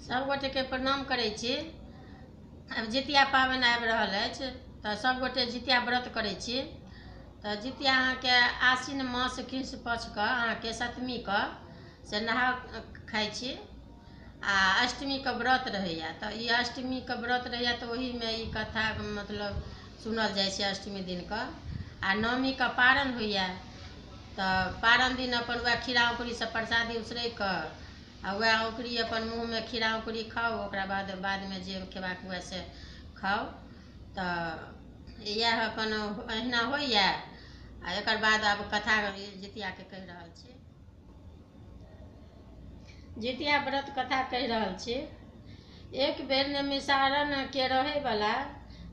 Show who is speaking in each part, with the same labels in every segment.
Speaker 1: सब गोटेके प्रणाम करै छी। आब जितिया पाबनि आबि रहल अछि तऽ सबगोटे जितिया व्रत करै छी। तऽ जितिया अहाँके आश्विन मास कृष्ण पक्षके अहाँके सप्तमीके से नहा खाइ छी आ अष्टमीके व्रत रहैया। तऽ ई अष्टमीके व्रत रहैया तऽ ओहिमे ई कथा मतलब सुनल जाइ छै अष्टमी दिनके। आ नओमीके पारन होइया तऽ पारन दिन अपन वएह खीरा औंकुरी सब प्रसादी उसरैग कऽ आ वएह औंकुरी अपन मुँहमे खीरा औंकुरी खाउ, ओकरा बाद बादमे जे खेबाक हुए से खाउ। तऽ इएह अपन अहिना होइया। आ एकर बाद आब कथा जितियाके कहि रहल छी, जितिया व्रत कथा कहि रहल छी। एक बेर नैमिषारण्य के रहै वाला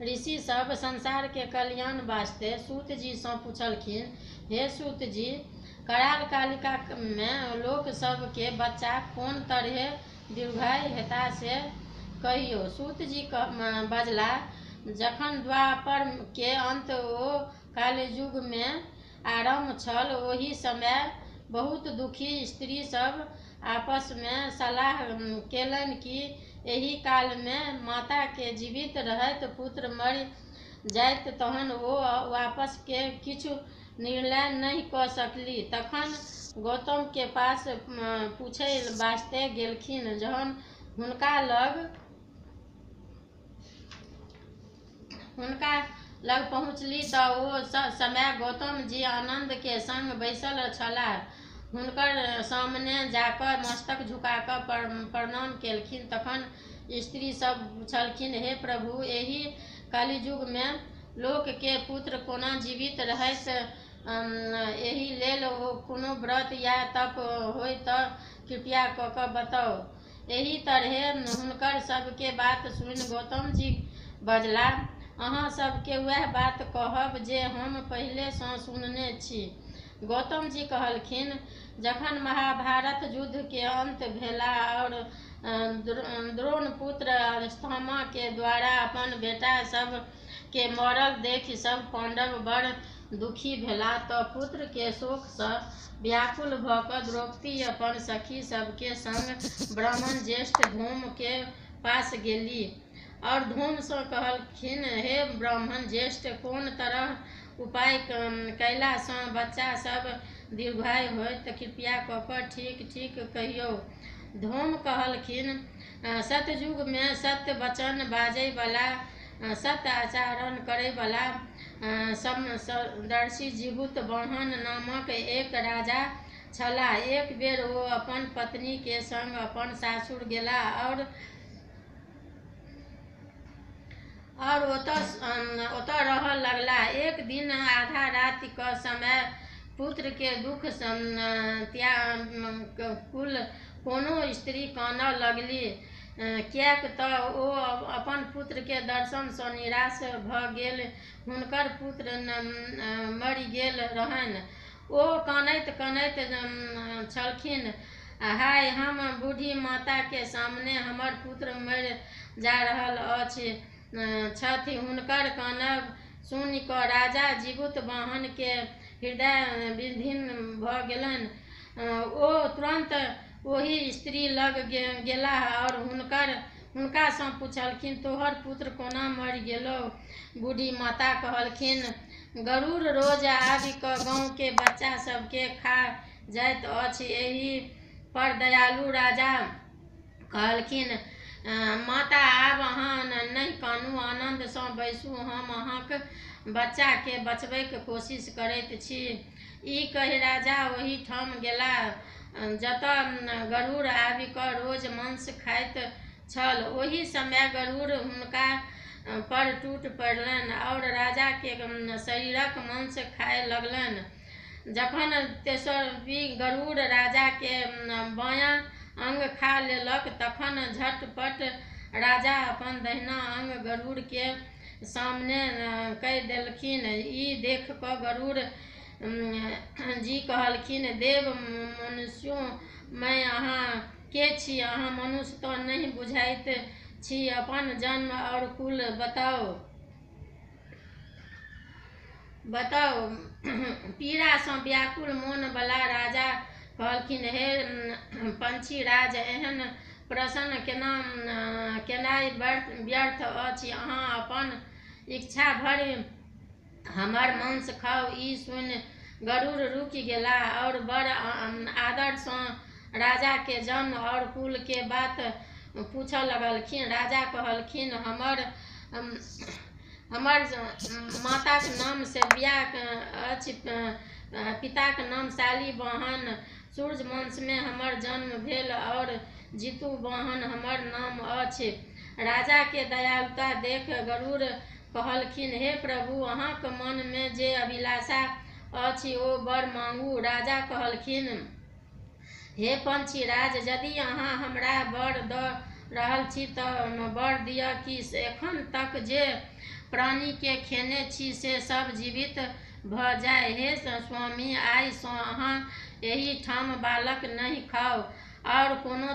Speaker 1: ऋषि सब संसार के कल्याण वास्ते सूत जी सँ पुछलखिन, हे सूत जी, कराल कालिका मे लोक सब के बच्चा कोन तरहे दीर्घायु हेता से कहियौ। सूत जी बजलाह, जखन द्वापर के अंत ओ कलियुग मे आरम्भ छल, ओहि समय बहुत दुखी स्त्री सब आपस मे सलाह केलनि कि एहि काल मे माता के जीवित रहैत पुत्र मरि जायत तहन ओ आपस के किछु निर्णय नहि क सकली। तखन गौतम के पास पूछय वास्ते गेलखिन। जहन हुनका लग पहुँचली तऽ ओ समय गौतम जी आनंद के संग बैसल छलाह। हुनकर सामने जाकऽ मस्तक झुका कऽ प्रणाम केलखिन। तखन स्त्री सब पुछलखिन, हे प्रभु, एहि कलियुग मे लोक के पुत्र कोना जीवित रहैत, एहि लेल कोनो व्रत या तप होय तऽ कृपया कऽ कऽ बताउ। एहि तरहे हुनकर सब के बात सुनि गौतम जी बजलाह, अहाँ सब के वैह बात कहब जे हम पहिले सँ सुनने छी। गौतम जी कहलखिन, जखन महाभारत युद्ध के अंत भेला और द्रोणपुत्र अश्वत्थामा के द्वारा अपन बेटा सब के मरल देखि सब पांडव बड़ दुखी भेलाह तऽ पुत्र के शोक सँ व्याकुल भऽ कऽ द्रौपदी अपन सखी सब के संग ब्राह्मण ज्येष्ठ धौम्य के पास गेली और धौम्य सँ कहलखिन, हे ब्राह्मण ज्येष्ठ, कोन तरह उपाय कयला सँ बच्चा सब दीर्घायु होयत, कृपया कऽ कऽ ठीक ठीक कहियौ। धौम्य कहलखिन, सतयुग मे सत्य वचन बाजय वाला, सत्य आचरण करय वाला समदर्शी जीमूत वाहन नामक एक राजा छलाह। एक बेर ओ अपन पत्नी के संग अपन सासुर गेलाह और ओतय रहय लगलाह। एक दिन आधा राति क समय पुत्र के दुख सँ व्याकुल कोनो स्त्री कानय लगलीह, किएक तऽ ओ अपन पुत्र के दर्शन सँ निराश भऽ गेल हुनकर पुत्र मरि गेल रहनि। ओ कानैत-कानैत छलखिन, हाय, हम बूढ़ी माता के सामने हमर पुत्र मरि जा रहल छथि। हुनकर कानब सुनि कऽ राजा जीमूतवाहन के हृदय विदीर्ण भऽ गेलनि। ओ तुरंत ओहि स्त्री लग गेलाह और हुनका सँ पुछलखिन, तोहर पुत्र कोना मरि गेलौ? बूढ़ी माता कहलखिन, गरुड़ रोज आबि कऽ गाम के बच्चा सब के खा जाइत अछि। एहि पर दयालु राजा कहलखिन, माता, आब अहाँ नहि कानू, आनन्द सँ बैसू, हम अहाँक बच्चा के बचबैक कोशिश करैत छी। ई कहि राजा ओहि ठाम गेलाह जतय गरुड़ आबि कऽ रोज मांस खाइत छल। ओहि समय गरुड़ हुनका पर टूटि पड़लनि और राजा के शरीरक मांस खाय लगलनि। जखन तेजस्वी गरुड़ राजा के बायाँ अंग खा लेलक तखन झटपट राजा अपन दहिना अंग गरुड़ के सामने कय देलखिन। ई देखि कऽ गरुड़ जी कहलखिन, देव मनुष्यों मे अहाँ के छी? अहाँ मनुष्य तऽ नहि बुझाइत छी। अपन जन्म और कुल बताउ। बताउ। पीड़ा सँ व्याकुल मोन बला राजा कहलखिन, हे पंछीराज, एहन प्रश्न केनाइ व्यर्थ अछि। अहाँ अपन इच्छा भरि हमर मांस खाउ। ई सुनि गरुड़ रुकि गेलाह और बड़ आदर सँ राजा के जन्म और कुल के बात पूछऽ लगलखिन। राजा कहलखिन, हमर माताक नाम शैव्या अछि, पिताक नाम शालिवाहन। सूर्यवंश मे हमर जन्म भेल और जिमूतवाहन हमर नाम अछि। राजा के दयालुता देख गरुड़ कहलखिन, हे प्रभु, अहाँक मन मे जे अभिलाषा अछि ओ वर माँगू। राजा कहलखिन, हे पक्षीराज, यदि अहाँ हमरा वर द रहल छी त वर दिअ कि एखन तक जे प्राणी के खेने छी से सब जीवित भ जाय। हे स्वामी, आइ सँ अहाँ एहि ठाम बालक नहि खाउ और कोनो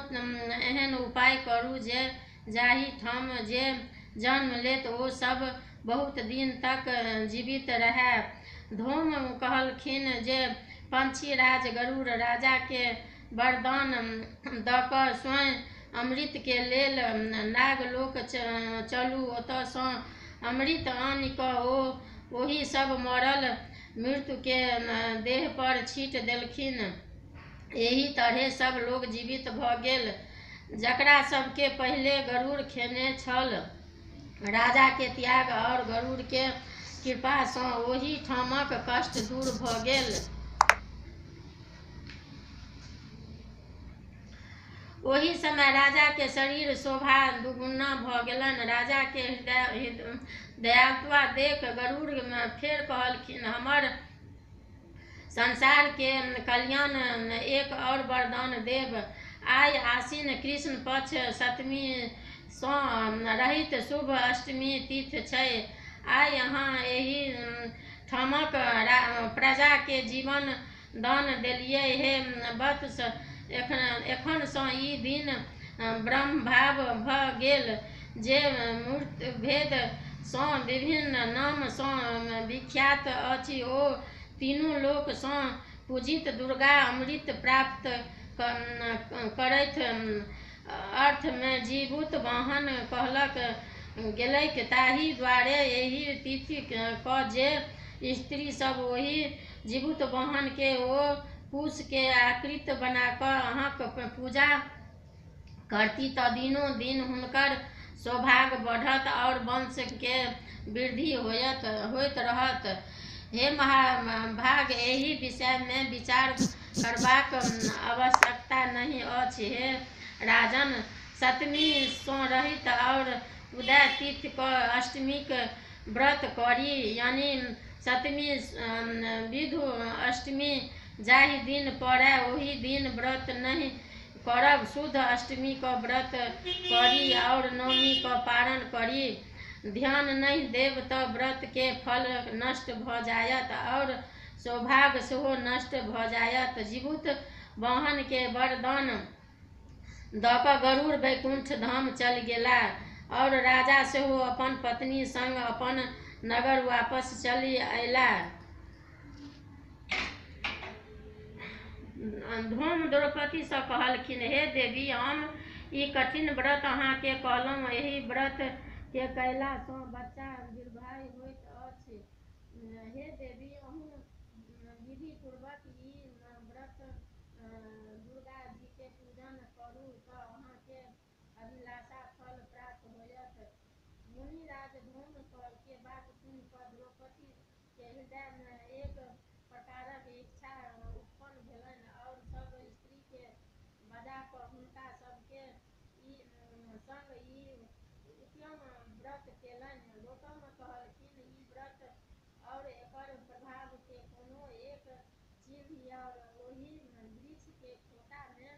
Speaker 1: एहन उपाय करू जे जाहि ठाम जे जन्म लेत ओ सब बहुत दिन तक जीवित रहय। धौम्य कहलखिन जे पक्षीराज गरुड़ राजा केँ वरदान द क स्वयं अमृत के लेल नागलोक चलू। ओतय सँ अमृत आनि क ओ ओहि सब मरल मृत के देह पर छीट देलखिन। एहि तरहें सब लोक जीवित भ गेल जकरा सब केँ पहिले गरुड़ खेने छल। राजा के त्याग और गरुड़ के कृपा सँ ओहि ठामक कष्ट दूर भ गेल। ओहि समय राजा के शरीर शोभा दुगुना भ गेलनि। राजा के दयालुता देख गरुड़ फेर कहलखिन, हमर संसार के कल्याण एक और वरदान देब। आइ आश्विन कृष्ण पक्ष सप्तमी सँ रहित शुभ अष्टमी तिथि छै। आइ अहाँ एहि ठामक प्रजा के जीवन दान देलियै। हे वत्स, एखन सँ ई दिन ब्रह्मभाव भ गेल जे मूर्तिभेद सँ विभिन्न नाम सँ विख्यात अछि। ओ तीनू लोक सँ पूजित दुर्गा अमृत प्राप्त करथि अर्थ मे जीमूतवाहन कहल गेलैक, ताहि द्वारे एहि तिथि क जे स्त्री सब ओहि जीमूतवाहन के ओ कुश के आकृति बनाकय अहाँक पूजा करती त दिनों-दिन हुनकर सौभाग्य बढ़त और वंश के वृद्धि होइत रहत। हे महाभाग, एहि विषय मे विचार करबाक आवश्यकता नहि अछि। हे राजन, सप्तमी सँ रहित और उदय तिथि क अष्टमीक व्रत करी, यानि सप्तमी विधु अष्टमी जाहि दिन पड़य ओहि दिन व्रत नहि करब। शुद्ध अष्टमी क व्रत करी और नवमी क पारण करी। ध्यान नहि देब त व्रत के फल नष्ट भ जायत और सौभाग्य सेहो नष्ट भ जायत। जीमूतवाहन केँ वरदान द क गरुड़ वैकुण्ठ धाम चलि गेलाह और राजा सेहो अपन पत्नी संग अपन नगर वापस चलि अयलाह। धौम्य द्रौपदी सँ कहलखिन, हे देवी, हम ई कठिन व्रत अहाँ केँ कहलहुँ। एहि व्रत केँ कयला सँ बच्चा दीर्घायु होइत अछि। हे देवी, अहूँ विधिपूर्वक ई व्रत दुर्गा जी के पूजन करू त अहाँ के अभिलाषा फल प्राप्त होयत। मुनिराज धौम्य के बात सुनि क द्रौपदी के हृदय मे एक प्रकारक इच्छा उत्पन्न भेलनि और सब स्त्री के बजा क हुनका सब के संग ई उत्तम व्रत केलनि। गौतम कहलखिन, ई व्रत और एकर प्रभाव के कोनो एक चील ओहि वृक्ष के खोंता मे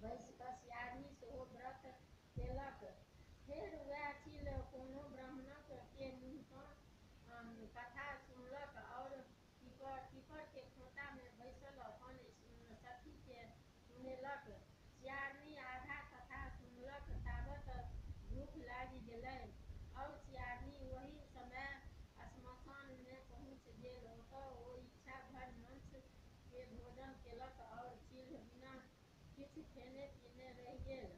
Speaker 1: बैसि क सियारनी सेहो व्रत केलक। फेर वैह चील कोनो ब्राह्मण के मुंह सँ कथा सुनलक और पीपर के खोंता मे बैसल अपन सखी केँ सुनेलक। सियारनी आधा कथा सुनलक ताबत भूख लागि गेलै और सियारनी ओही समय श्मशान मे पहुँचि गेल। ओतय ओ इच्छा भरि मांस के भोजन केलक और चील बिना किछु खेने-पीने रहि गेल।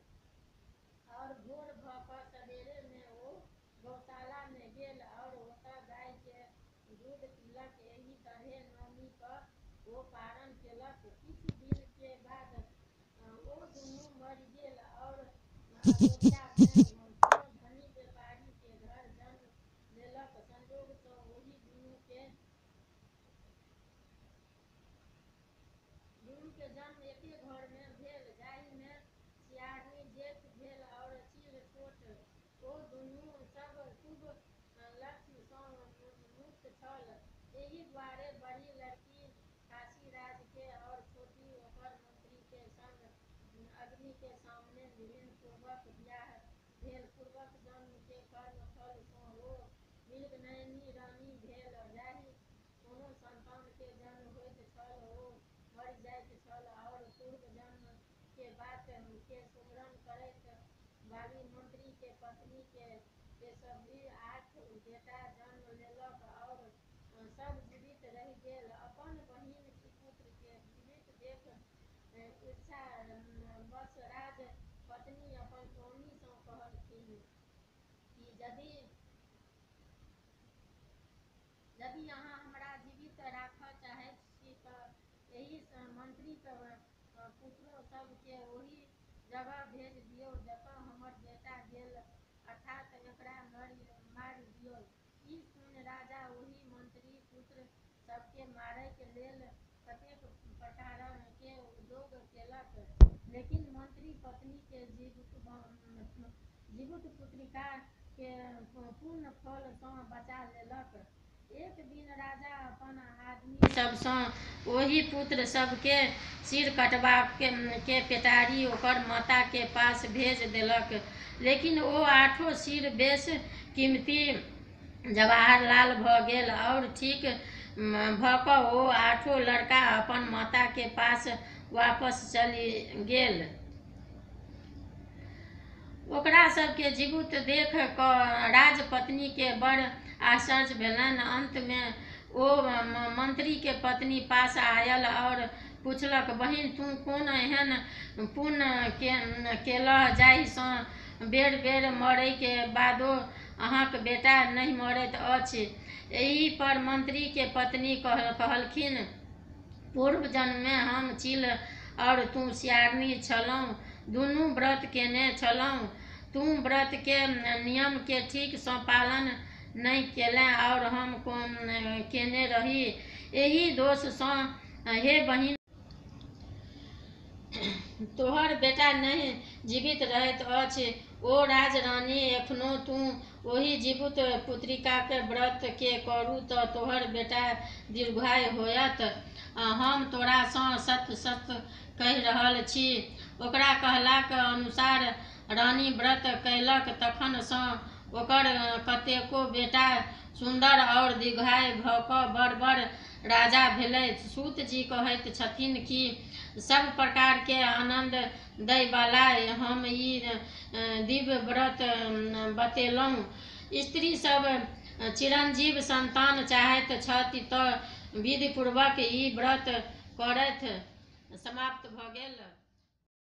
Speaker 1: गौशाला मे गेल आओर ओतय गाय के दूध पीलक। एहि तरहें नवमी क ओ पारण केलक। किछु दिन के बाद ओ दुनू मरि गेल आओर अयोध्या मे कोनो धनी व्यापारी के घर जन्म लेलक। संयोग सँ ओहि दुनू के जन्म एके घर मे भेल, जाहि मे सियारनी जेठ भेल आओर चील छोट। ओ दुनू सब शुभ लक्ष्य सँ मुक्त छल। एहि दुआरे बड़ी लड़की काशीराज के आओर छोटी ओकर मंत्री के संग अग्नि के सामने विधिपूर्वक बियाह भेल। पूर्वक जन्म के कर्म फल सँ ओ मृगनयनी रानी भेल। जाहि कोनो संतान के जन्म होइत छल ओ मरि जाइत छल आओर पूर्व जन्म के बात के सुमिरन करय वाली मंत्री के पत्नी के तेजस्वी 8 बेटा जन्म लेलक आओर सब जीवित रहि गेल। अपन बहिन के पुत्र के जीवित देख ईर्ष्यावश राज पत्नी अपन स्वामी सँ कहलखिन कि यदि अहाँ हमरा जीवित राखय चाहैत छी त एहि मंत्रीक पुत्र सभ केँ ओहि जगह भेज दियौ जतय हमर बेटा गेल, अर्थात एकरा मारि दियौ। ई सुनि राजा ओहि मंत्री पुत्र सबके मारय लेल कतेक प्रकार के उद्योग केलक, लेकिन मंत्री पत्नी के जीवित्पुत्रिका के पुण्य फल सँ बचा लेलक। एक दिन राजा अपन आदमी सब सँ ओहि पुत्र सब के सिर कटवा के पेटारी ओकर माता के पास भेज देलक। लेकिन ओ आठो सिर बेस कीमती जवाहर भ गेल आओर ठीक भ क ओ आठो लड़का अपन माता के पास वापस चलि गेल। ओकरा सब के जीवित देख क राजपत्नी के बड़ आश्चर्य भेलनि। अंत मे ओ मंत्री के पत्नी पास आयल आओर पुछलक, बहिन, तू कोन एहन पुण्य केलह जाहि सँ बेर-बेर मरय के बादो अहाँक बेटा नहि मरैत अछि? एहि पर मंत्री के पत्नी कहलखिन, पूर्व जन्म मे हम चील आओर तू सियारनी छलहुँ। दुनू व्रत केने छलहुँ। तू व्रत के नियम के ठीक सँ पालन नहि केलें आओर हम केने रही। एहि दोष सँ हे बहिन, तोहर बेटा नहि जीवित रहैत अछि। ओ राजरानी, एखनो तू ओहि जीवित्पुत्रिकाक व्रत के करू त तोहर बेटा दीर्घायु होयत। हम तोरा सँ सत्य-सत्य कहि रहल छी। ओकरा कहलाक अनुसार रानी व्रत कयलक। तखन सँ ओकर कतेको बेटा सुन्दर आओर दीर्घायु भ क बड़-बड़ राजा भेलै। सूत जी कहैत छथिन कि सब प्रकार के आनंद दै वाला हम ई दिव्य व्रत बतेलहुँ। स्त्री सब चिरंजीव संतान चाहैत छथि त विधिपूर्वक ई व्रत करथि। समाप्त भ गेल।